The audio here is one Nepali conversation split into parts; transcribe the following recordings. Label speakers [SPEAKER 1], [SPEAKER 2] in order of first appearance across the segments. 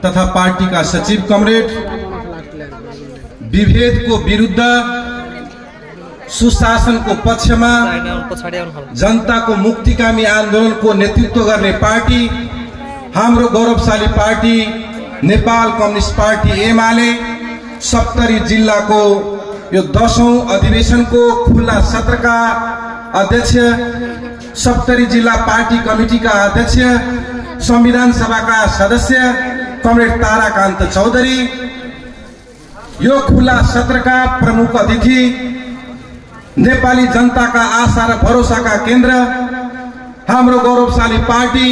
[SPEAKER 1] तथा पार्टीका सचिव कमरेड विभेदको विरुद्ध सुशासनको पक्षमा जनताको मुक्तिकामी आन्दोलनको नेतृत्व गर्ने पार्टी हाम्रो गौरवशाली पार्टी नेपाल कम्युनिस्ट पार्टी एमाले सप्तरी जिल्लाको यो 10औं अधिवेशनको खुला सत्रका अध्यक्ष, सप्तरी जिल्ला पार्टी कमिटीका अध्यक्ष, संविधान सभाका सदस्य कमरेड ताराकान्त चौधरी, यो खुला सत्रका प्रमुख अतिथि, नेपाली जनताका आशा र भरोसाका केन्द्र, हाम्रो गौरवशाली पार्टी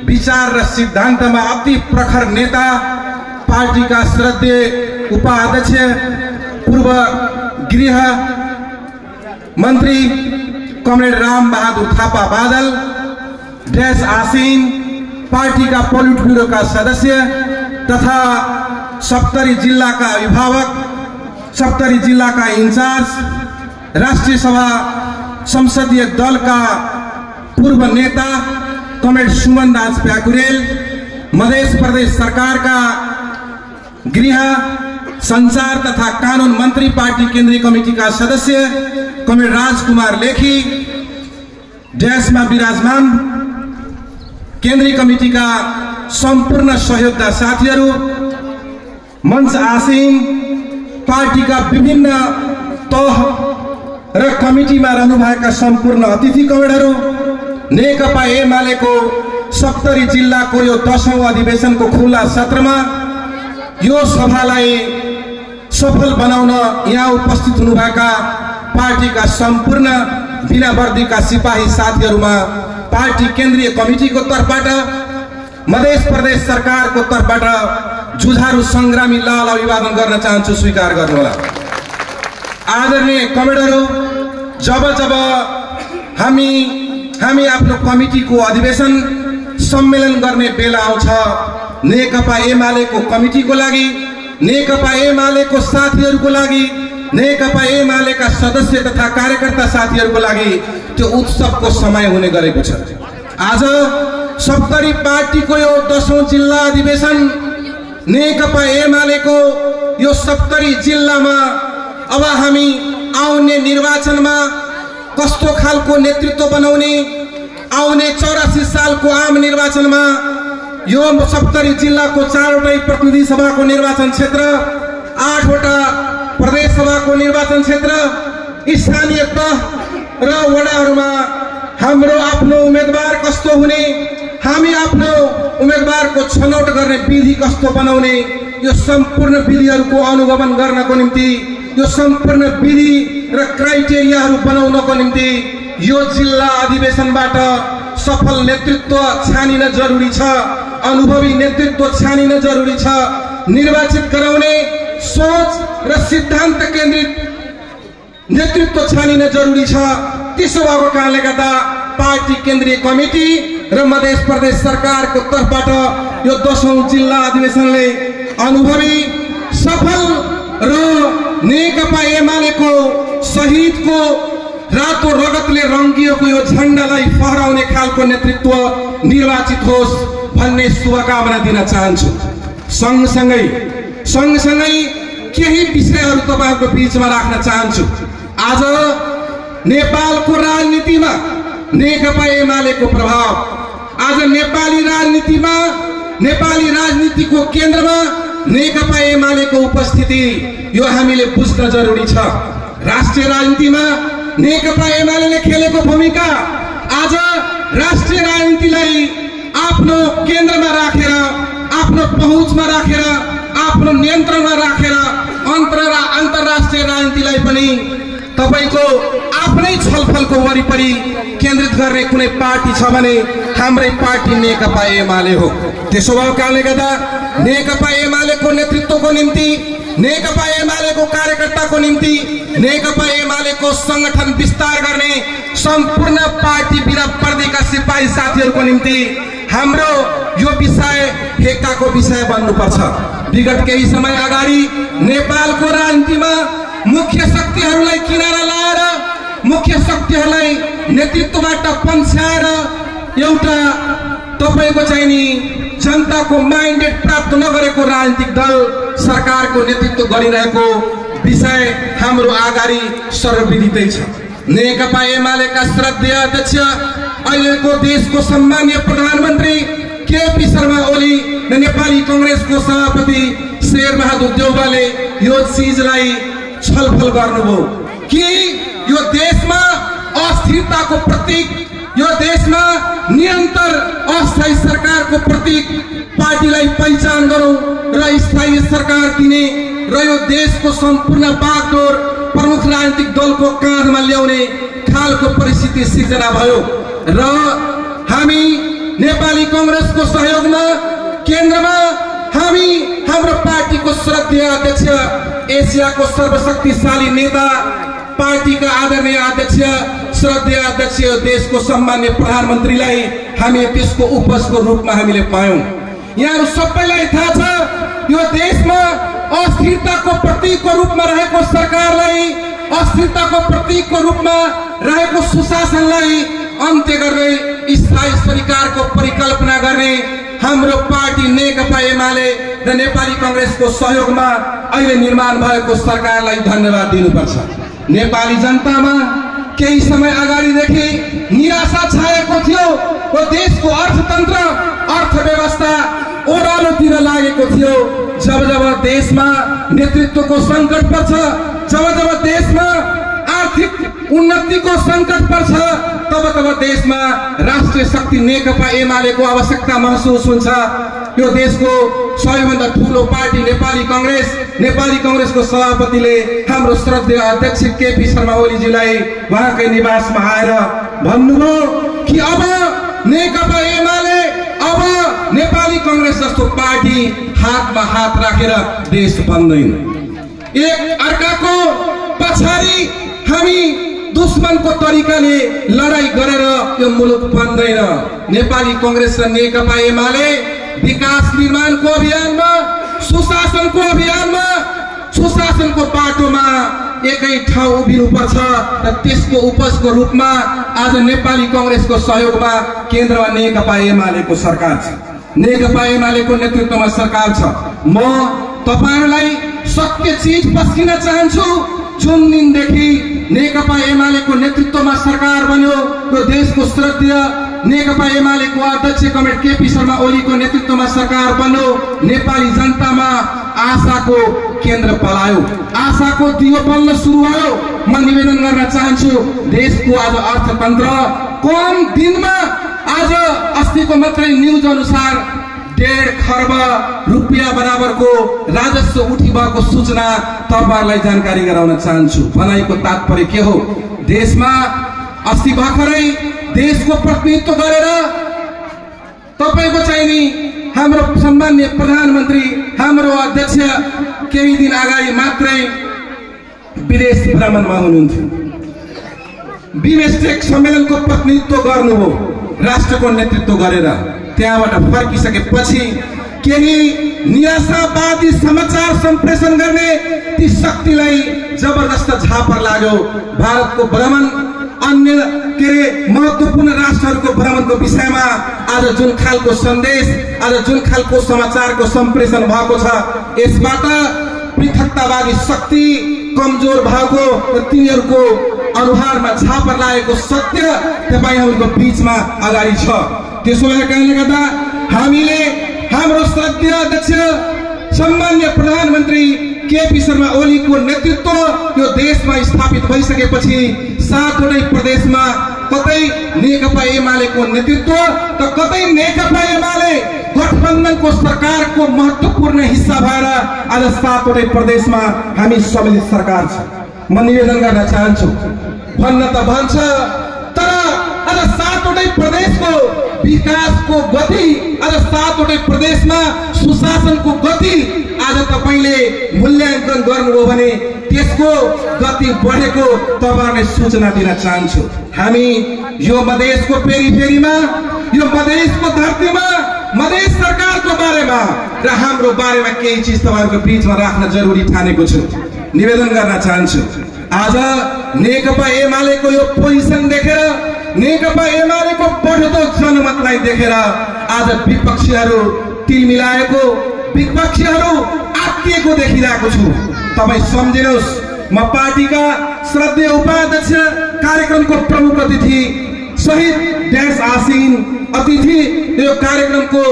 [SPEAKER 1] विचार र सिद्धान्तमा अति प्रखर नेता, पार्टीका श्रद्धेय उपाध्यक्ष, पूर्व गृह मन्त्री कमरेड राम बहादुर थापा बादल, ड्यास आसिन, पार्टीका पोलिट ब्युरोका सदस्य तथा सप्तरी जिल्लाका अभिभावक, सप्तरी जिल्लाका इन्चार्ज, राष्ट्रिय सभा संसदीय दलका पूर्व नेता कमरेड सुमन दास प्याकुरेल, मध्य प्रदेश सरकारका गृह, संचार तथा कानून मन्त्री, पार्टी केन्द्रीय कमिटीका सदस्य कमरेड राजकुमार लेखी, ड्यासमा विराजमान केन्द्रीय कमिटीका सम्पूर्ण सहयोगदा साथीहरू, मञ्च आसीन पार्टीका विभिन्न तह र कमिटीमा रहनुभएका सम्पूर्ण अतिथि कमरेडहरू, नेकपा एमालेको सप्तरी जिल्लाको यो 10औं अधिवेशनको खुला सत्रमा यो सभालाई सफल बनाउन यहाँ उपस्थित हुनुभएका पार्टीका सम्पूर्ण बिना वर्दीका सिपाही साथीहरूमा पार्टी केन्द्रीय कमिटीको तर्फबाट, मध्य प्रदेश सरकारको तर्फबाट जुझारु संग्रामी लाल अभिवादन गर्न चाहन्छु, स्वीकार गर्नुहोला। आदरणीय कमरेडहरू, जब हामी आफ्नो कमिटीको अधिवेशन सम्मेलन गर्ने बेला आउँछ, नेकपा एमालेको कमिटीको लागि, नेकपा एमालेको साथीहरूको लागि, नेकपा एमालेका सदस्य तथा कार्यकर्ता साथीहरूको लागि त्यो उत्सवको समय हुने गरेको छ। आज सप्तरी पार्टीको यो 10औं जिल्ला अधिवेशन नेकपा एमालेको यो सप्तरी जिल्लामा अब हामी आउने निर्वाचनमा कस्तो खालको नेतृत्व बनाउने, आउने 84 सालको आम निर्वाचनमा यो सप्तरी जिल्लाको 4वटै प्रतिनिधि सभाको निर्वाचन क्षेत्र, 8वटा प्रदेश सभाको निर्वाचन क्षेत्र, स्थानीय तह र वडाहरूमा हाम्रो आफ्नो उम्मेदवार कस्तो हुने, हामी आफ्नो उम्मेदवारको छनौट गर्ने विधि कस्तो बनाउने, यो सम्पूर्ण विधिहरूको अनुगमन गर्नको निम्ति, यो सम्पूर्ण विधि र क्राइटेरियाहरू बनाउनको निम्ति यो जिल्ला अधिवेशनबाट सफल नेतृत्व छानिन जरुरी छ, अनुभवी नेतृत्व छानिन जरुरी छ, निर्वाचित गराउने सोच र सिद्धान्त केन्द्रित नेतृत्व छानिन जरुरी छ। त्यसो भएको कारणले गर्दा पार्टी केन्द्रीय कमिटी र मध्य प्रदेश सरकारको तर्फबाट यो 10औं जिल्ला अधिवेशनले अनुभवी, सफल र नेकपा एमालेको शहीदको रातो रगतले रङ्गिएको यो झण्डालाई फहराउने खालको नेतृत्व निर्वाचित होस् भन्ने शुभकामना दिन चाहन्छु। सँगसँगै केही विषयहरू तपाईहरुको बीचमा राख्न चाहन्छु। आज नेपालको राजनीतिमा नेकपा एमालेको प्रभाव, आज नेपाली राजनीतिमा, नेपाली राजनीतिको केन्द्रमा नेकपा एमालेको उपस्थिति यो हामीले बुझ्न जरुरी छ। राष्ट्रिय राजनीतिमा नेकपा एमालेले खेलेको भूमिका आज राष्ट्रिय राजनीतिलाई आफ्नो केन्द्रमा राखेर, आफ्नो पहुँचमा राखेर, आफ्नो नियन्त्रणमा राखेर अन्तर्राष्ट्रिय राजनीतिलाई पनि तपाईको आफ्नै छलफलको वरिपरि केन्द्रित गर्ने कुनै पार्टी छ भने हाम्रै पार्टी नेकपा एमाले हो। त्यसो भएको कारणले गर्दा नेकपा एमालेको नेतृत्वको निम्ति, नेकपा एमालेको कार्यकर्ताको निम्ति, नेकपा एमालेको संगठन विस्तार गर्ने सम्पूर्ण पार्टी बिना पर्देका सिपाही साथीहरूको निम्ति हाम्रो यो विषय हेक्काको विषय बन्नुपर्छ। विगत केही समय अगाडि नेपालको राजनीतिमा मुख्य शक्तिहरूलाई किनारा लाएर, मुख्य शक्तिहरूलाई नेतृत्वबाट पन्छ्याएर एउटा तपाईको चाहिँ नि जनताको माइन्डेट प्राप्त नगरेको राजनीतिक दल सरकारको नेतृत्व गरिरहेको विषय हाम्रो अगाडि सर्वविदितै छ। नेकपा एमालेका श्रद्धेय अध्यक्ष अहिलेको देशको सम्मानीय प्रधानमन्त्री केपी शर्मा ओली र नेपाली कांग्रेसको सभापति शेरबहादुर देउवाले यो चीजलाई छलफल गर्नुभयो कि यो देशमा अस्थिरताको प्रतीक, यो देशमा निरन्तर अस्थायी सरकारको प्रतीक पार्टीलाई पहिचान गरौं र स्थायी सरकार दिने र यो देशको सम्पूर्ण बागडोर प्रमुख राजनीतिक दलको काँधमा ल्याउने खालको परिस्थिति सिर्जना भयो र हामी नेपाली कांग्रेसको सहयोगमा केन्द्रमा हामी हाम्रो पार्टीको श्रद्धेय अध्यक्ष, एसियाको सर्वशक्तिशाली नेता, पार्टीका आदरणीय अध्यक्ष, श्रद्धेय अध्यक्ष, देशको सम्मान्य प्रधानमन्त्रीलाई हामी त्यसको उपजको रूपमा हामीले पायौं। यहाँहरु सबैलाई थाहा छ यो देशमा अस्थिरताको प्रतीकको रूपमा रहेको सरकारलाई, अस्थिरताको प्रतीकको रूपमा रहेको सुशासनलाई अन्त्य गर्ने स्थायी सरकारको परिकल्पना गर्ने हाम्रो पार्टी नेकपा एमाले र नेपाली कांग्रेसको सहयोगमा अहिले निर्माण भएको सरकारलाई धन्यवाद दिनुपर्छ। नेपाली जनतामा केही समय अगाडिदेखि निराशा छाएको थियो र देशको अर्थतन्त्र, अर्थव्यवस्था ओह्रालोतिर लागेको थियो। जब जब देशमा नेतृत्वको संकट पर्छ, जब जब देशमा आर्थिक उन्नतिको संकट पर्छ, तब तब देशमा राष्ट्रिय शक्ति नेकपा एमालेको आवश्यकता महसुस हुन्छ। यो देशको सबैभन्दा ठूलो पार्टी नेपाली कांग्रेस, नेपाली कांग्रेसको सभापतिले हाम्रो श्रद्धेय अध्यक्ष केपी शर्मा ओलीजीलाई उहाँकै निवासमा आएर भन्नुभयो कि अब नेकपा एमाले, अब नेपाली कांग्रेस जस्तो पार्टी हातमा हात राखेर देश बन्दैन। एक अर्काको पछाडि हामी दुश्मनको तरिकाले लडाई गरेर यो मुलुक बन्दैन। नेपाली कांग्रेस र नेकपा एमाले विकास निर्माणको अभियानमा, सुशासनको अभियानमा, सुशासनको बाटोमा एकै ठाउँ उभिनुपर्छ र त्यसको उपजको रूपमा आज नेपाली कांग्रेसको सहयोगमा केन्द्रमा नेकपा एमालेको सरकार छ, नेकपा एमालेको नेतृत्वमा सरकार छ। म तपाईहरुलाई सत्य चीज पस्किन चाहन्छु। जुन दिनदेखि नेकपा एमालेको नेतृत्वमा सरकार बन्यो, यो देशको श्रद्धेय नेकपा एमालेको अध्यक्ष कमरेड केपी शर्मा ओलीको नेतृत्वमा सरकार बन्यो, नेपाली जनतामा आशाको केन्द्र पलायो, आशाको दियो बल्न सुरु भयो। म निवेदन गर्न चाहन्छु, देशको आज अर्थतन्त्र कम दिनमा आज अस्तिको मात्रै न्यूज अनुसार 1.5 खर्ब रुपियाँ बराबरको राजस्व उठी भएको सूचना तपाईहरुलाई जानकारी गराउन चाहन्छु। भनाइको तात्पर्य के हो? देशमा अस्ति भर्खरै देशको प्रतिनिधित्व गरेर तपाईको चाहिँ नि हाम्रो सम्माननीय प्रधानमन्त्री, हाम्रो अध्यक्ष केही दिन अगाडि मात्रै विदेश भ्रमणमा हुनुहुन्थ्यो। बिमस्टेक सम्मेलनको प्रतिनिधित्व गर्नुभयो राष्ट्रको नेतृत्व गरेर। त्यहाँबाट फर्किसकेपछि केही निराशावादी समाचार सम्प्रेषण गर्ने ती शक्तिलाई जबरदस्त झापर लाग्यो। भारतको भ्रमण, अन्य महत्वपूर्ण राष्ट्रहरूको भ्रमणको विषयमा आज जुन खालको सन्देश, आज जुन खालको समाचारको सम्प्रेषण भएको छ, यसबाट पृथकतावादी शक्ति कमजोर भएको र तिनीहरूको अनुहारमा झापर लागेको सत्य तपाईहरुको बीचमा अगाडि छ। त्यसो भएर कारणले गर्दा हामीले हाम्रो श्रद्धेय अध्यक्ष सम्माननीय प्रधानमन्त्री केपी शर्मा ओलीको नेतृत्व यो देशमा स्थापित भइसकेपछि 7वटै प्रदेशमा कतै नेकपा एमालेको नेतृत्व त कतै नेकपा एमाले गठबन्धनको सरकारको महत्वपूर्ण हिस्सा भएर आज 7वटै प्रदेशमा हामी सम्मिलित सरकार छ। म निवेदन गर्न चाहन्छु, भन्न त भन्छ तर आज 7वटै प्रदेशको विकासको गति, आज 7वटै प्रदेशमा सुशासनको गति आज तपाईले मूल्याङ्कन गर्नुभयो भने त्यसको गति बढेको तपाईहरुलाई सूचना दिन चाहन्छु। हामी यो मधेसको पेरिफेरीमा, यो मधेसको धरतीमा मधेस सरकारको बारेमा र हाम्रो बारेमा केही चीज तपाईहरुको बीचमा राख्न जरुरी ठानेको छु। निवेदन गर्न चाहन्छु, आज नेकपा एमालेको यो पोजिसन देखेर, नेकपा एमालेको बढ्दो जनमतलाई देखेर आज विपक्षीहरू टिल मिलाएको विपक्षीहरू आत्तिएको देखिरहेको छु। तपाईँ सम्झिनुहोस्, म पार्टीका श्रद्धेय उपाध्यक्ष, कार्यक्रमको प्रमुख अतिथि शहीद ड्यास आसिन अतिथि, यो कार्यक्रमको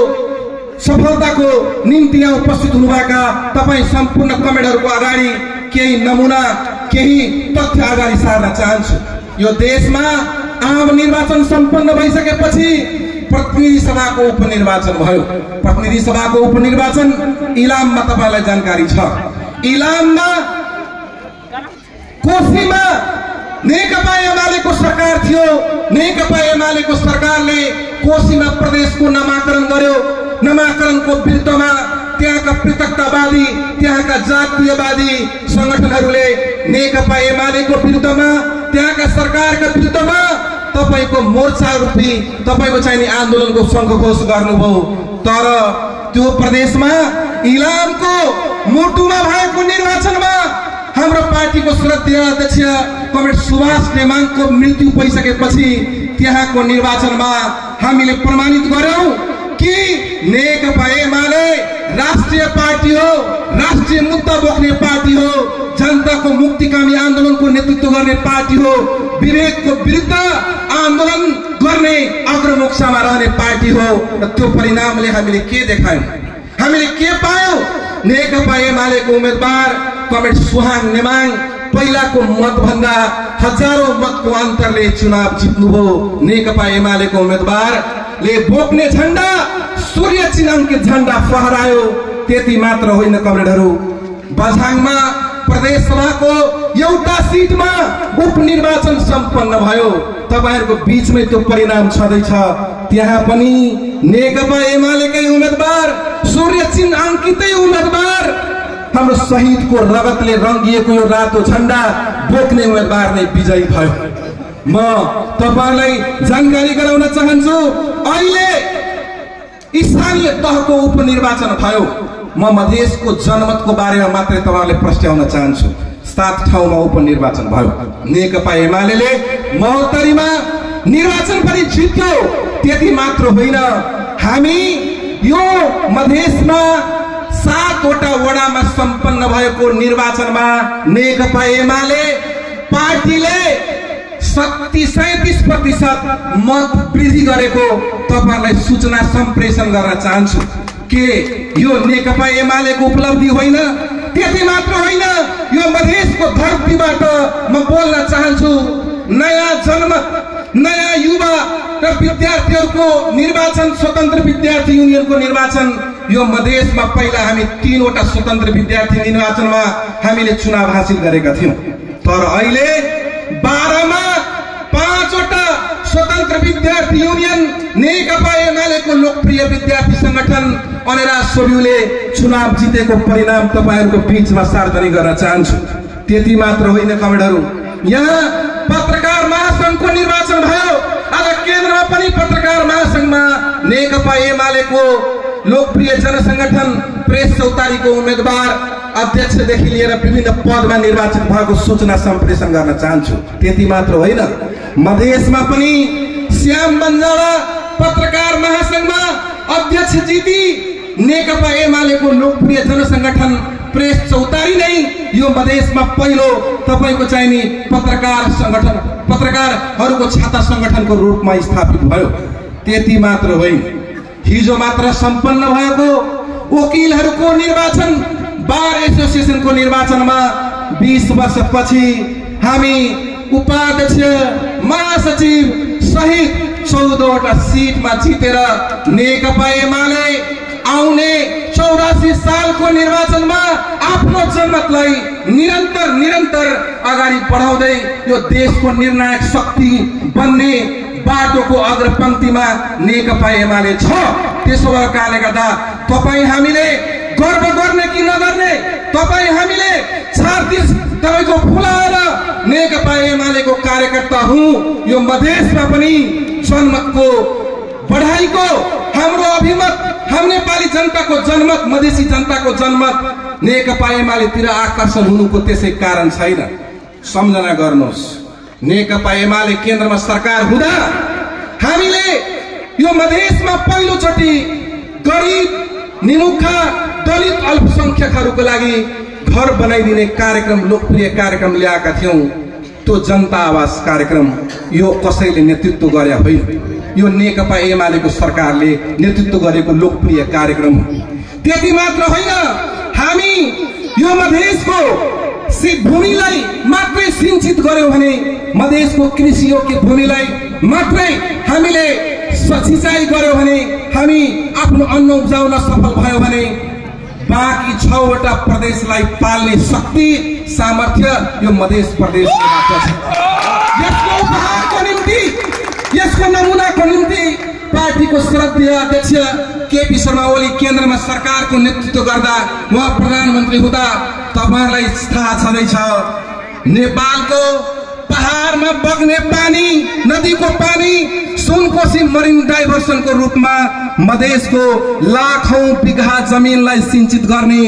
[SPEAKER 1] सफलताको निम्ति यहाँ उपस्थित हुनुभएका तपाईँ सम्पूर्ण कमेन्टहरूको अगाडि केही नमुना, केही तथ्य अगाडि सार्न चाहन्छु। यो देशमा आम निर्वाचन सम्पन्न भइसकेपछि प्रतिनिधि सभाको उपनिर्वाचन भयो। प्रतिनिधि सभाको उपनिर्वाचन इलाममा तपाईलाई जानकारी छ। इलाममा कोशीमा नेकपा एमालेको सरकार थियो। नेकपा एमालेको सरकारले कोशीमा प्रदेशको नामाकरण गर्यो। नामाकरणको विरुद्धमा त्यहाँका पृथकतावादी, त्यहाँका जातीयवादी संगठनहरूले नेकपा एमालेको विरुद्धमा, त्यहाँका सरकारका विरुद्धमा तपाईको मोर्चा रूपी तपाईको चाहिने आन्दोलनको शङ्खघोष गर्नुभयो। तर त्यो प्रदेशमा इलामको मुटुमा भएको निर्वाचनमा हाम्रो पार्टीको श्रद्धेय अध्यक्ष कमरेड सुभाष नेमाङको मृत्यु भइसकेपछि त्यहाँको निर्वाचनमा हामीले प्रमाणित गर्यौं कि नेकपा एमाले राष्ट्रिय पार्टी हो, राष्ट्रिय मुद्दा बोक्ने पार्टी हो, जनताको मुक्तिकामी आन्दोलनको नेतृत्व गर्ने पार्टी हो, विवेकको विरुद्ध आन्दोलन गर्ने अग्रमुखमा रहने पार्टी हो। र त्यो परिणामले हामीले के देखायौं, हामीले के पायौं? नेकपा एमालेको उम्मेदवार कमरेड सुहाङ नेमाङ पहिलाको मतभन्दा हजारौं मतको अन्तरले चुनाव जित्नुभयो। नेकपा एमालेको उम्मेदवारले बोक्ने झण्डा सूर्य चिन्ह अंकित झण्डा फहरायो। त्यति मात्र होइन कमरेडहरू, बझाङमा प्रदेश सभाको एउटा सिटमा उपनिर्वाचन सम्पन्न भयो। तपाईहरुको बीचमै त्यो परिणाम छँदैछ। त्यहाँ पनि नेकपा एमालेकै उम्मेदवार, सूर्य चिन्ह अंकितै उम्मेदवार, हाम्रो शहीदको रगतले रंगिएको यो रातो झण्डा बोक्ने उम्मेदवार नै विजयी भयो। म तपाईलाई जानकारी गराउन चाहन्छु, अहिले स्थानीय तहको उपनिर्वाचन भयो। म मधेसको जनमतको बारेमा मात्रै तपाईहरुले प्रश्नाउन चाहन्छु। 7 ठाउँमा उपनिर्वाचन भयो। नेकपा एमालेले महोत्तरीमा निर्वाचन पनि जित्यो। त्यति मात्र होइन, हामी यो मधेसमा 7 वटा वडामा सम्पन्न भएको निर्वाचनमा नेकपा एमाले पार्टीले 37% मत वृद्धि गरेको तपाईहरुलाई सूचना सम्प्रेषण गर्न चाहन्छु। के यो नेकपा एमालेको उपलब्धि होइन? त्यति मात्र होइन, यो मधेसको धरतीबाट म बोल्न चाहन्छु, नयाँ जन्म, नयाँ युवा र विद्यार्थीहरूको निर्वाचन, स्वतन्त्र विद्यार्थी युनियनको निर्वाचन, यो मधेसमा पहिला हामी 3 वटा स्वतन्त्र विद्यार्थी निर्वाचनमा हामीले चुनाव हासिल गरेका थियौं। तर अहिले 12 मा 5 वटा स्वतन्त्र विद्यार्थी युनियन, नेकपा एमालेको लोकप्रिय विद्यार्थी संगठन अनेरा सोब्युले चुनाव जितेको परिणाम तपाईहरुको बीचमा सार्वजनिक गर्न चाहन्छु। त्यति मात्र होइन कमेडहरू, यहाँ पत्रकार महासंघको निर्वाचन भयो। आज केन्द्रमा पनि पत्रकार महासंघमा नेकपा एमालेको लोकप्रिय जनसंगठन प्रेस चौतारीको उम्मेदवार अध्यक्षदेखि लिएर विभिन्न पदमा निर्वाचित भएको सूचना सम्प्रेषण गर्न चाहन्छु। त्यति मात्र होइन, मधेसमा पनि श्याम बन्जारा पत्रकार महासंघमा अध्यक्ष जिती। नेकपा एमालेको लोकप्रिय जनसंगठन प्रेस चौतारी नै यो मधेसमा पहिलो तपाईको चाहिने पत्रकार संगठन, पत्रकारहरूको छाता संगठनको रूपमा स्थापित भयो। त्यति मात्र होइन, हिजो मात्र सम्पन्न भएको वकिलहरूको निर्वाचन, बार एसोसिएसनको निर्वाचनमा 20 वर्षपछि हामी उपाध्यक्ष, महासचिव सहित 14 वटा सिटमा जितेर नेकपा एमाले आउने 84 सालको निर्वाचनमा आफ्नो जनमतलाई निरन्तर अगाडि बढाउँदै यो देशको निर्णायक शक्ति बन्ने बाटोको अग्रपंक्तिमा नेकपा एमाले छ। त्यसो भएका कारणले गर्दा तपाई हामीले गर्व गर्ने कि नगर्ने, तपाई हामीले छाती तपाईको फुलाएर नेकपा एमालेको कार्यकर्ता हुँ। यो मधेसमा पनि जनमतको बढाइको हाम्रो अभिमत, हाम्रो नेपाली जनताको जनमत, मधेसी जनताको जनमत नेकपा एमालेतिर आकर्षण हुनुको त्यसै कारण छैन। सम्झना गर्नुहोस्, नेकपा एमाले केन्द्रमा सरकार हुँदा हामीले यो मधेसमा पहिलोचोटि गरिब निमुखा दलित अल्पसंख्यकहरूको लागि घर बनाइदिने कार्यक्रम, लोकप्रिय कार्यक्रम ल्याएका थियौं। त्यो जनता आवास कार्यक्रम यो कसैले नेतृत्व गरे होइन, यो नेकपा एमालेको सरकारले नेतृत्व गरेको लोकप्रिय कार्यक्रम हो। त्यति मात्र होइन, हामी यो मधेसको भूमिलाई मात्रै सिंचित गर्यौं भने, मधेसको कृषि योग्य भूमिलाई मात्रै हामीले सिंचाइ गर्यौं भने, हामी आफ्नो अन्न उब्जाउन सफल भयौं भने बाँकी 6 वटा प्रदेशलाई पाल्ने शक्ति, सामर्थ्य यो मधेस प्रदेशले मात्र छ। यसको उपहारको निम्ति, यसको नमुनाको निम्ति पार्टीको श्रद्धेय अध्यक्ष केपी शर्मा ओली केन्द्रमा सरकारको नेतृत्व गर्दा, उहाँ प्रधानमन्त्री हुँदा तपाईहरुलाई थाहा छँदैछ, नेपालको पहाडमा बग्ने पानी, नदीको पानी सुनकोशी मरिन डाइभर्सनको रूपमा मधेसको लाखौं बिघा जमिनलाई सिंचित गर्ने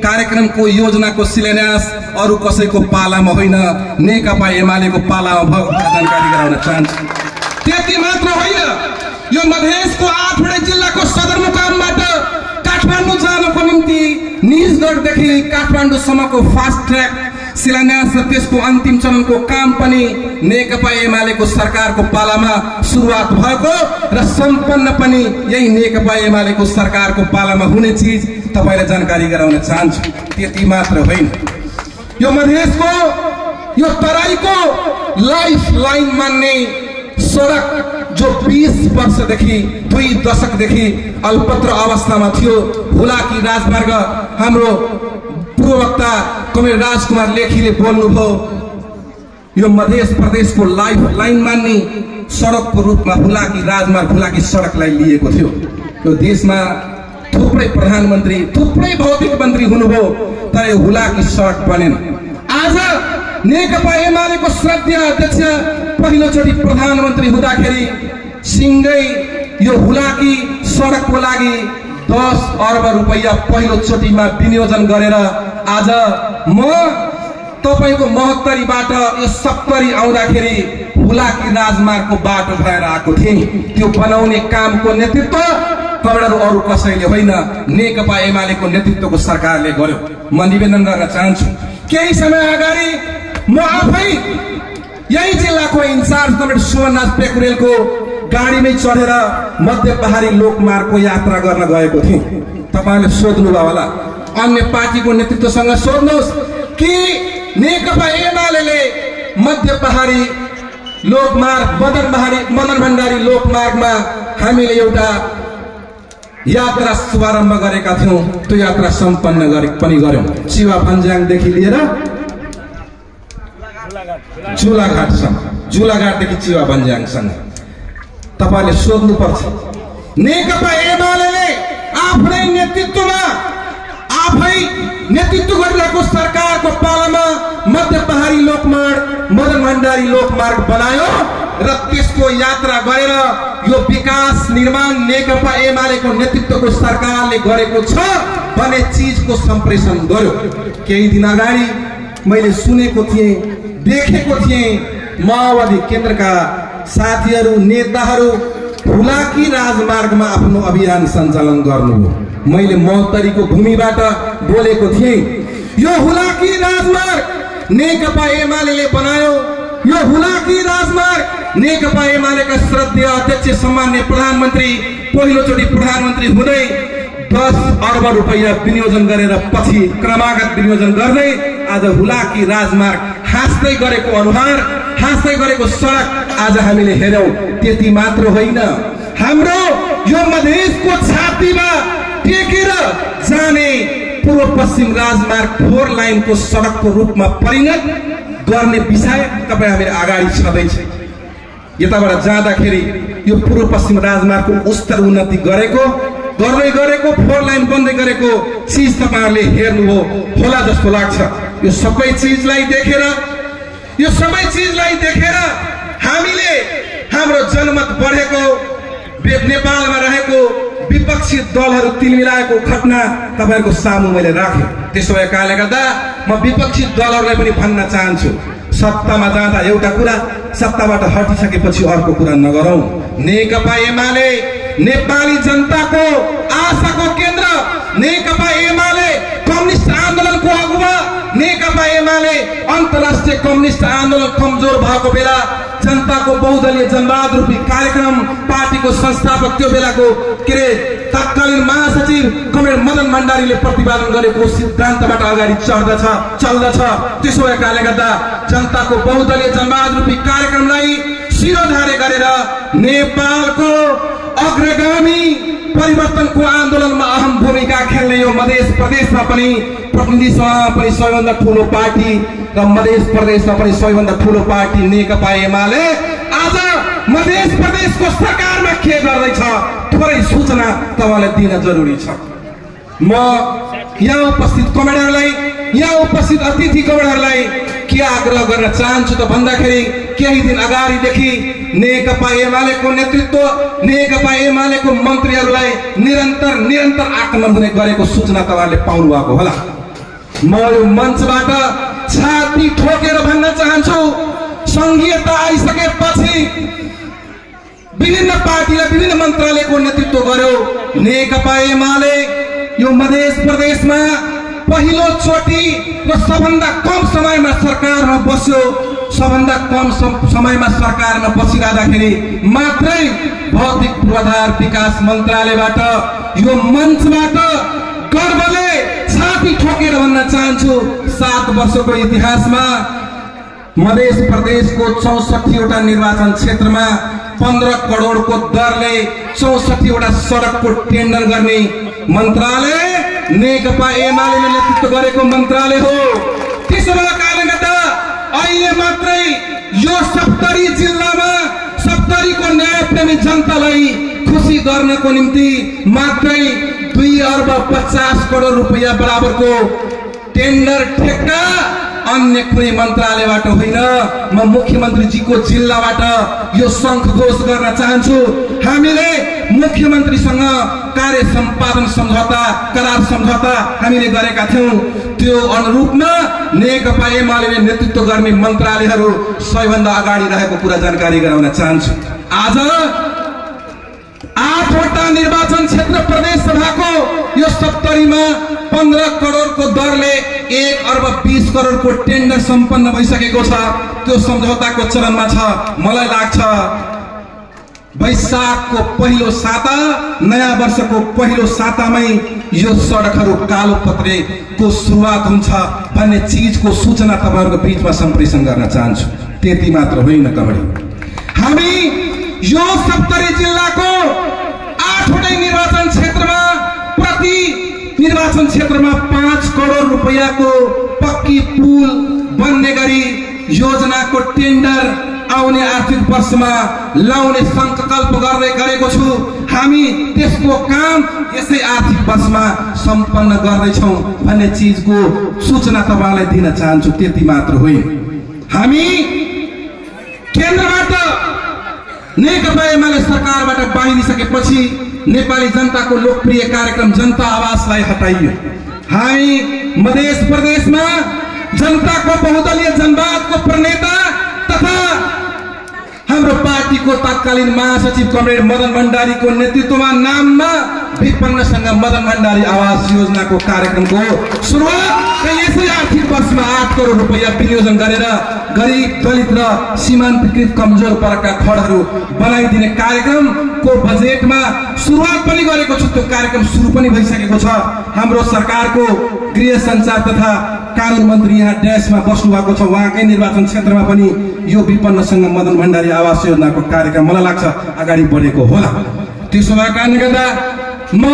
[SPEAKER 1] कार्यक्रमको योजनाको शिलान्यास अरु कसैको पालामा होइन, नेकपा एमालेको पालामा भएको जानकारी गराउन चाहन्छु। त्यति मात्र होइन, यो मधेसको 8वटा जिल्लाको सदरमुकामबाट काठमाडौँ जानको निम्ति निजगढदेखि काठमाडौँसम्मको फास्ट ट्र्याक शिलान्यास र त्यसको अन्तिम चरणको काम पनि नेकपा एमालेको सरकारको पालामा सुरुवात भएको र सम्पन्न पनि यही नेकपा एमालेको सरकारको पालामा हुने चीज तपाईलाई जानकारी गराउन चाहन्छु। त्यति मात्र होइन, यो मधेसको यो तराईको लाइफ लाइन मान्ने सडक जो 20 वर्षदेखि 2 दशकदेखि अल्पत्र अवस्थामा थियो, हुलाकी राजमार्ग हाम्रो पूर्ववक्ता कमरेड राजकुमार लेखीले बोल्नुभयो, यो मधेस प्रदेशको लाइफ लाइन मान्ने सडकको रूपमा हुलाकी राजमार्ग, हुलाकी सडकलाई लिएको थियो। यो देशमा थुप्रै प्रधानमन्त्री, थुप्रै भौतिक मन्त्री हुनुभयो, तर यो हुलाकी सडक बनेन। आज नेकपा एमालेको श्रद्धेय अध्यक्ष पहिलोचोटि प्रधानमन्त्री हुँदाखेरि सिंगै यो हुलाकी सडकको लागि 10 अर्ब रुपैयाँ पहिलोचोटिमा विनियोजन गरेर आज म तपाईको महोत्तरीबाट यो 70 आउँदाखेरि हुलाकी राजमार्गको बाटो भएर आएको थिएँ। त्यो बनाउने कामको नेतृत्व कमरेडहरु अरु कसैले होइन, नेकपा एमालेको नेतृत्वको सरकारले गर्यो। म निवेदन गर्न चाहन्छु, केही समय अगाडि म आफै यही जिल्लाको इन्चार्ज कमरेड सुमनराज पेकुरेलको गाडीमै चढेर मध्य पहाडी लोकमार्गको यात्रा गर्न गएको थिएँ। तपाईले सोध्नुभयो होला, अन्य पार्टीको नेतृत्वसँग सोध्नुहोस् कि नेकपा एमालेले मध्य पहाडी लोकमार्ग मदन भण्डारी लोकमार्गमा हामीले एउटा यात्रा शुभारम्भ गरेका थियौं। त्यो यात्रा सम्पन्न पनि गर्यौं, चिवा भन्ज्याङदेखि लिएर झुलाघाटसम्म, झुलाघाटदेखि चिवा भन्ज्याङसम्म। तपाईले सोध्नु पर्छ, नेकपा एमालेले आफ्नै नेतृत्वमा, आफै नेतृत्व गरिरहेको सरकारको पालामा मध्य पहाडी लोकमार्ग, मदन भण्डारी लोकमार्ग बनायो र त्यसको यात्रा गरेर यो विकास निर्माण नेकपा एमालेको नेतृत्वको सरकारले गरेको छ भन्ने चीजको सम्प्रेषण गर्यो। केही दिन अगाडि मैले सुनेको थिएँ, देखेको थिएँ, माओवादी केन्द्रका साथीहरू, नेताहरू हुलाकी राजमार्गमा आफ्नो अभियान सञ्चालन गर्नुभयो। मैले महोत्तरीको भूमिबाट बोलेको थिएँ, यो हुलाकी राजमार्ग नेकपा एमालेले बनायो। यो हुलाकी राजमार्ग नेकपा एमालेका श्रद्धेय अध्यक्ष सम्माननीय प्रधानमन्त्री पहिलोचोटि प्रधानमन्त्री हुँदै 10 अर्ब रुपैयाँ विनियोजन गरेर पछि क्रमागत विनियोजन गर्दै आज हुलाकी राजमार्ग हाँस्दै गरेको अनुहार, हाँस्दै गरेको सडक आज हामीले हेर्यौं। त्यति मात्र होइन, हाम्रो यो मधेसको छातीमा टेकेर जाने पूर्व पश्चिम राजमार्ग 4 लाइनको सडकको रूपमा परिणत गर्ने विषय तपाईँ हामीले अगाडि छँदैछ। यताबाट जाँदाखेरि यो पूर्व पश्चिम राजमार्गको स्तर उन्नति गर्दै गरेको 4 लाइन बन्दै गरेको चीज तपाईहरुले हेर्नुभयो होला जस्तो लाग्छ। यो सबै चीजलाई देखेर हामीले हाम्रो जनमत बढेको, नेपालमा रहेको विपक्षी दलहरू तिलमिलाएको घटना तपाईहरुको सामु मैले राखे। त्यसो भएकाले गर्दा म विपक्षी दलहरूलाई पनि भन्न चाहन्छु, सत्तामा जाँदा एउटा कुरा, सत्ताबाट हटिसकेपछि अर्को कुरा नगरौं। नेकपा एमाले नेपाली जनताको आशाको केन्द्र नेकपा एमाले कम्युनिस्ट आन्दोलनको अगुवा नेकपा एमाले अन्तर्राष्ट्रिय कम्युनिस्ट आन्दोलन कमजोर भएको बेला जनताको बहुदलीय जनवाद रूपी कार्यक्रम पार्टीको संस्थापक त्यो बेलाको तत्कालीन महासचिव कमरेड मदन भण्डारीले प्रतिपादन गरेको सिद्धान्तबाट अगाडि चल्दछ। त्यसो भएकाले गर्दा जनताको बहुदलीय जनवाद रूपी कार्यक्रमलाई शिरोधार्य गरेर नेपालको अग्रगामी परिवर्तनको आन्दोलनमा अहम भूमिका खेल्ने यो मध्य प्रदेशमा पनि प्रतिनिधि सभामा पनि सबैभन्दा ठूलो पार्टी र मध्य प्रदेशमा पनि सबैभन्दा ठूलो पार्टी नेकपा एमाले आज मध्य प्रदेशको सरकारमा के गर्दैछ थोरै सूचना तपाईलाई दिन जरुरी छ। म यहाँ उपस्थित कमेडरलाई यहाँ उपस्थित अतिथि कमेडरलाई के आग्रह गर्न चाहन्छु त भन्दाखेरि केही दिन अगाडिदेखि नेकपा एमालेको नेतृत्व नेकपा एमालेको मन्त्रीहरूलाई निरन्तर आक्रमण हुने गरेको सूचना तपाईहरुले पाउनु भएको होला। म यो मञ्चबाट छाती ठोकेर भन्न चाहन्छु संघीयता आइसकेपछि विभिन्न पार्टीले विभिन्न मन्त्रालयको नेतृत्व गर्यो नेकपा एमाले यो मध्य प्रदेशमा पहिलो चोटी र सबभन्दा कम समयमा सरकारमा बस्यो। सबभन्दा कम समयमा सरकारमा बसिरहँदाखेरि मात्रै भौतिक पूर्वाधार विकास मन्त्रालयबाट यो मञ्चबाट गर्वले छाती ठोकेर भन्न चाहन्छु 7 वर्षको इतिहासमा मध्य प्रदेशको 64 वटा निर्वाचन क्षेत्रमा 15 करोडको दरले 64 वटा सडकको टेन्डर गर्ने मन्त्रालय नेकपा एमालेले नेतृत्व गरेको मन्त्रालय हो। त्यसो भएकाले गर्दा अहिले मात्रै यो 70 जिल्लामा 70 को न्यायप्रेमी जनतालाई खुसी गर्नको निम्ति मात्रै 2 अर्ब 50 करोड रुपैयाँ बराबरको टेन्डर ठेक्का अन्य कुनै मन्त्रालयबाट होइन म मुख्यमन्त्रीजीको जिल्लाबाट यो शंख घोष गर्न चाहन्छु। हामीले मुख्यमन्त्रीसँग कार्य सम्पादन सम्झौता करार सम्झौता हामीले गरेका थियौं त्यो अनुरूपमा नेकपा एमालेले नेतृत्व गर्ने मन्त्रालयहरू सबैभन्दा अगाडि रहेको कुरा जानकारी गराउन चाहन्छु। आज 8 वटा निर्वाचन क्षेत्र प्रदेश सभाको यो 70 मा 15 करोडको दरले 1 अर्ब 20 करोडको टेन्डर सम्पन्न भइसकेको छ। त्यो सम्झौताको चरणमा छ। मलाई लाग्छ वैशाखको पहिलो साता नयाँ वर्षको पहिलो सातामै यो सडकहरू कालोपत्रेको सुरुवात हुन्छ भन्ने चीजको सूचना तपाईहरुको बीचमा सम्प्रेषण गर्न चाहन्छु। त्यति मात्र होइन कमडी हामी यो 70 जिल्लाको 8 वटै निर्वाचन क्षेत्रमा प्रति निर्वाचन क्षेत्रमा 5 करोड रुपैयाँको पक्की पुल बन्ने गरी योजनाको टेन्डर आउने आर्थिक वर्षमा लाउने संकल्प गर्दै गरेको छु। हामी त्यसको काम यसै आर्थिक वर्षमा सम्पन्न गर्दै छौं भन्ने चीजको सूचना तपाईलाई दिन चाहन्छु। त्यति मात्र होइन हामी केन्द्रबाट नेकपा एमाले सरकारबाट बाहिरिसकेपछि नेपाली जनताको लोकप्रिय कार्यक्रम जनता आवासलाई हटाइयो। हामी मध्य प्रदेशमा जनताको बहुदलीय जनवादको प्रणेता तथा हाम्रो पार्टीको तत्कालीन महासचिव कमरेड मदन भण्डारीको नेतृत्वमा नाममा विपन्नसँग मदन भण्डारी आवास योजनाको कार्यक्रमको सुरुवात यसै आर्थिक वर्षमा 8 करोड रुपैयाँ विनियोजन गरेर गरिब दलित र सीमान्तकृत कमजोर वर्गका घरहरू बनाइदिने कार्यक्रमको बजेटमा सुरुवात पनि गरेको छु। त्यो कार्यक्रम सुरु पनि भइसकेको छ। हाम्रो सरकारको गृह सञ्चार तथा कानुन मन्त्री यहाँ ड्यासमा बस्नु भएको छ। उहाँकै निर्वाचन क्षेत्रमा पनि यो विपन्नसँग मदन भण्डारी आवास योजनाको कार्यक्रम मलाई लाग्छ अगाडि बढेको होला। त्यसो भएका कारणले गर्दा म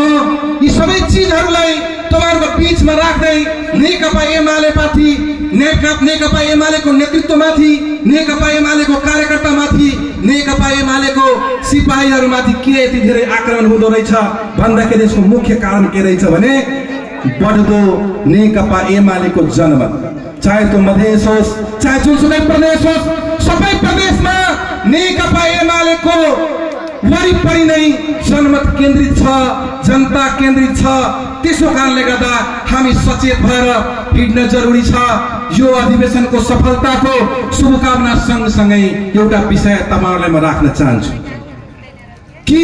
[SPEAKER 1] यी सबै चीजहरूलाई तपाईहरुको बीचमा राख्दै नेकपा एमाले पार्टी नेकपा एमालेको नेतृत्वमाथि नेकपा एमालेको कार्यकर्तामाथि नेकपा एमालेको सिपाहीहरुमाथि के यति धेरै आक्रमण हुँदो रहेछ भन्दाखेरि यसको मुख्य कारण के रहेछ भने बढ्दो नेकपा एमालेको जनमत चाहे त्यो मधेस होस् चाहे जुनसुकै प्रदेश होस् सबै प्रदेशमा नेकपा एमालेको वरिपरि नै जनमत केन्द्रित छ जनता केन्द्रित छ। त्यसो कारणले गर्दा हामी सचेत भएर हिड्न जरुरी छ। यो अधिवेशनको सफलताको शुभकामना सँगसँगै एउटा विषय तपाईहरुलाई म राख्न चाहन्छु कि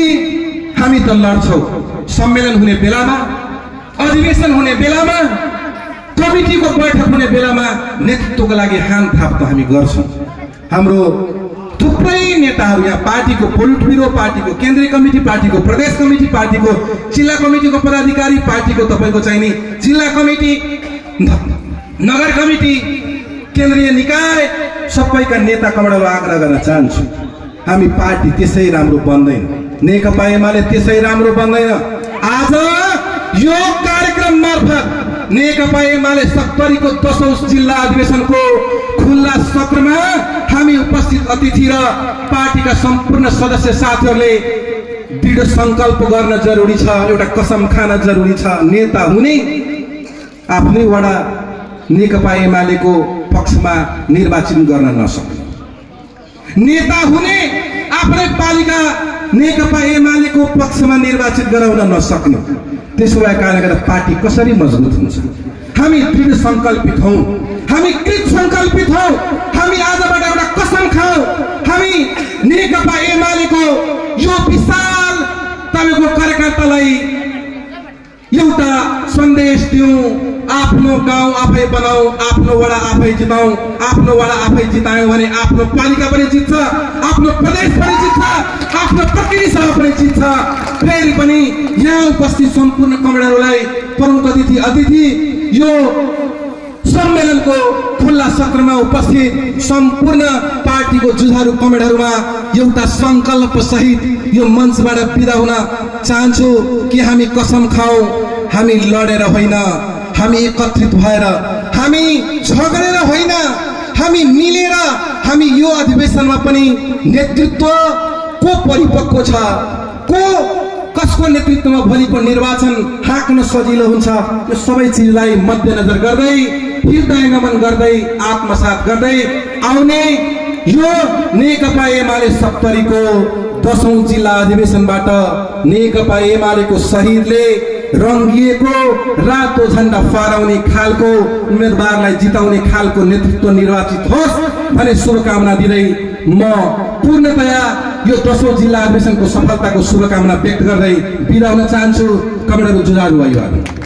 [SPEAKER 1] हामी त लड्छौँ। सम्मेलन हुने बेलामा, अधिवेशन हुने बेलामा, कमिटीको बैठक हुने बेलामा नेतृत्वको लागि हामथाप त हामी गर्छौँ। हाम्रो थुप्रै नेताहरू यहाँ पार्टीको पोलिट ब्युरो, पार्टीको केन्द्रीय कमिटी, पार्टीको प्रदेश कमिटी, पार्टीको जिल्ला कमिटीको पदाधिकारी, पार्टीको तपाईँको चाहिने जिल्ला कमिटी, नगर कमिटी, केन्द्रीय निकाय, सबैका नेता कमडाहरू आग्रह गर्न चाहन्छु। हामी पार्टी त्यसै राम्रो बन्दैन, नेकपा एमाले त्यसै राम्रो बन्दैन। आज यो कार्यक्रम मार्फत नेकपा एमाले 70 को 10औं जिल्ला अधिवेशनको खुल्ला सत्रमा हामी उपस्थित अतिथि र पार्टीका सम्पूर्ण सदस्य साथीहरूले दृढ संकल्प गर्न जरुरी छ, एउटा कसम खान जरुरी छ। नेता हुने आफ्नै वडा नेकपा एमालेको पक्षमा निर्वाचन गर्न नसक्ने, नेता हुने आफ्नै पालिका नेकपा एमालेको पक्षमा निर्वाचित गराउन नसक्ने। त्यसो भएको कारणले गर्दा पार्टी कसरी मजबुत हुन्छ? हामी दृढ संकल्पित हौं, हामी कृत संकल्पित हौं। हामी आजबाट एउटा कसम खाऊ, हामी नेकपा एमालेको यो विशाल तपाईको कार्यकर्तालाई एउटा सन्देश दिउँ, आफ्नो गाउँ आफै बनाऊ, आफ्नो वडा आफै जिताऊ। आफ्नो वडा आफै जितायो भने आफ्नो पालिका पनि जित्छ, आफ्नो प्रदेश पनि जित्छ, आफ्नो प्रतिनिधि सभा पनि जित्छ। फेरि पनि यहाँ उपस्थित सम्पूर्ण कमरेडहरूलाई प्रमुख अतिथि यो सम्मेलनको खुल्ला सत्रमा उपस्थित सम्पूर्ण पार्टीको जुझारु कमेडहरूमा एउटा संकल्प सहित यो मञ्चबाट बिदा हुन चाहन्छु कि हामी कसम खाऊ, हामी लडेर होइन, हामी एकत्रित भएर, हामी झगडेर होइन, हामी मिलेर, हामी यो अधिवेशनमा पनि नेतृत्व को परिपक्व छ, को कसको नेतृत्वमा भोलिको निर्वाचन हाँक्न सजिलो हुन्छ, यो सबै चिजलाई मध्यनजर गर्दै, हृदय नमन गर्दै, आत्मसात गर्दै आउने यो नेकपा एमाले 70 को 10औं जिल्ला अधिवेशनबाट नेकपा एमालेको शहीदले रंगिएको रातो झण्डा फहराउने खालको उम्मेदवारलाई जिताउने खालको नेतृत्व निर्वाचित होस् भन्ने शुभकामना दिँदै म पूर्णतया यो 10औं जिल्ला अधिवेशनको सफलताको शुभकामना व्यक्त गर्दै बिदा हुन चाहन्छु। कमरेडको जुझारु भाइहरू।